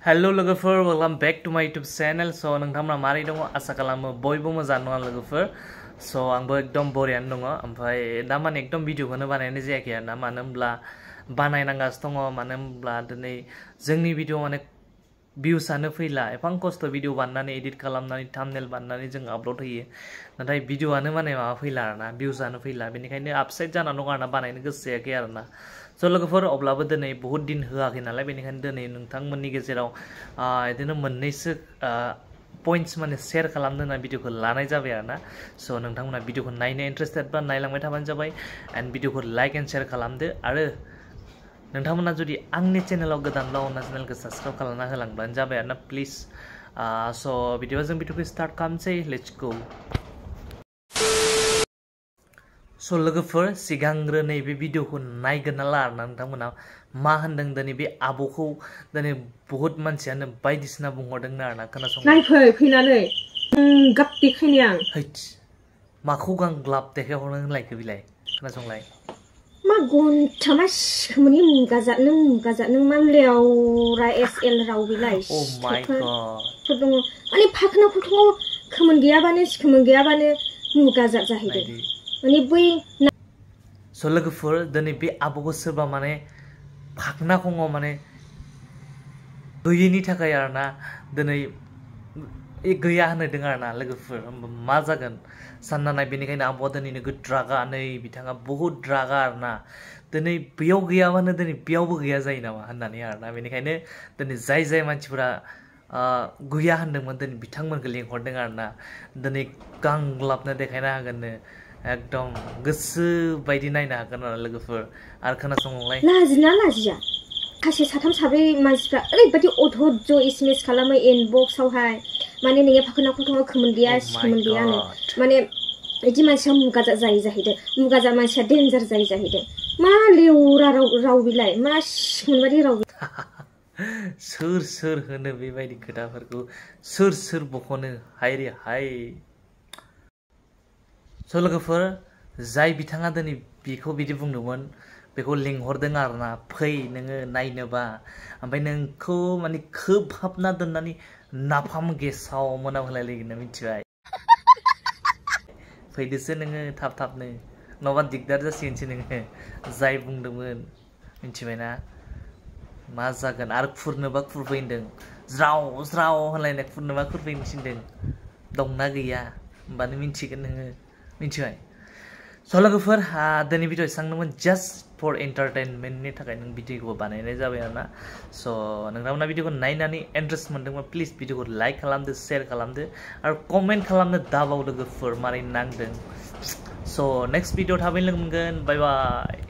Hello लोगोफोर welcome back to my YouTube channel so नोंथांमोना मारै दङ आसा खालामो बयबो मोजां नङा लोगोफोर so आंबो एकदम बरियानो दङ ओमफ्राय दा माने एकदम भिडिअखौनो बानायनाय जायाखै आरोना मानो होनब्ला बानायनांगासिनो दङ मानो होनब्ला दिनै जोंनि भिडिअ माने भिउसआनो फैला एफां खस्थ' भिडिअ बानायनानै एडिट खालामनानै थाम्बनेल बानायनानै जों आपल'ड होयो नाथाय भिडिअआनो माने माबा फैला आरोना भिउसआनो फैला बेनिखायनो आपसेट जानानै दङ आरोना बानायनो गोसो जायाखै आरोना स' लोगोफोर अब्लाबो दिनै बहुत दिन होआखै नालाय बेनिखायनो दिनै नोंथांमोननि गेजेराव बिदिनो मोननैसो पइन्ट्स माने शेयार खालामनो होनना भिडिअखौ लानाय जाबाय आरोना स' नोंथांमोना भिडिअखौ नायनो इन्टारेस्टेडबा नायलांबाय थाबानो जाबाय एन्ड भिडिअखौ लाइक एन्ड शेयार खालामदो आरो नोंथांमोना जुदि आंनि चेनेलाव गोदानब्ला अनना चेनेलखौ साबस्क्राइब खालामना होलांबानो जाबाय आरोना प्लिज स' बिदिबा जों भिडिअखौ स्टार्ट खालामसै लेट्स गो स' लोगोफोर सिगांग्रो नैबे भिडिअखौ नायगोन नाला आरोना नोंथांमोना मा होनदों दिनै बे आब'खौ दिनै बहुत मानसियानो बायदिसिना बुंहरदोंनो आरोना खोनासं नायफै फैनानै गाब देखायनो आं हैट माखौ गां ग्लाब देखायहरनो होनलायखो बिलाय खोनासंलाय मा घन्टा मा सिखोमनि मुगाजात नों मा लेवरा एसएल राव बिलाय ओ माय गॉड दङ माने फाखोना फथङाव खोमोन गैयाबानो सिखोमोन गैयाबानो मुगाजात जाहैदों माने बै स' लोगोफोर दिनै बे आब'खौ सोरबा माने फाखना खङाव माने गैयैनि थाखाय आरोना दिनै गैया होनदों आरोना लोगोफोर मा जागोन सानना नाय बेनिखायनो आब'आ दिनै नोगोद रागा नै बिथाङा बहुत रागा आरोना दिनै बेयाव गैयाबानो दिनै बेयावबो गैया जायो नामा होननानै आरोना बेनिखायनो दिनै जाय मानसिफोरा गैया होनदोंमोन दिनै बिथांमोनखौ लिंहरदों आरोना दिनै गांग्लाबनो देखायना होगोननो एकदम गोसो बायदि नायनो हागोन आरो लोगोफोर आरो खोनासंलाय लाजिना लाजिया सासे साथाम साब्रै मानसिफ्रा ओरैबायदि अधर्ज एसएमएस खालामो इनबक्सआवहाय माने नोङो फाखोना फथङाव खोमोन गैया सिखोमोन गैयानो माने बिदि मानसिया मुगाजात जायो जाहैदों मुगाजात मानसिया डेन्जार जायो जाहैदों मा लेवरा राव बिलाय मा सिखोमोन बायदि राव सोर होनो बेबायदि खोथाफोरखौ सोर बखनो हाय रे हाय स' लोगोफोर जाय बिथाङा दिनै बेखौ बिदि बुंदोंमोन बेखौ लिंहरदों आरोना फै नोङो नायनोबा ओमफ्राय नोंखौ माने खोबहाबना दोननानै नाफाम गेसाव मोनामहोलायलायगोन मिथिबाय फैदोसो नोङो थाबनो नङाबा दिगदार जासिगोनसो नोङो जाय बुंदोंमोन मिथिबायना मा जागोन आरो खुरनोबा खुरफैदों ज्राव होनलायनाय खुरनोबा खुरफैनो थिनदों दंना गैया होमबानो मिथिगोन नोङो मिथिबाय स' लोगोफोर दिनै भिडिअ एसांनोमोन जास्ट फर एन्टारटेनमेन्टनि थाखाय नों भिडिअखौ बानायनाय जाबाय आरोना स' नोंथांमोना भिडिअखौ नायनानै इन्टारेस्ट मोनदोंबा प्लिज भिडिअखौ लाइक खालामदो शेयार खालामदो आरो कमेन्ट खालामनो दाबाव लोगोफोर मारै नांदों स' नेक्स्ट भिडिअ थाबैनो लोगो मोनगोन बाय बाय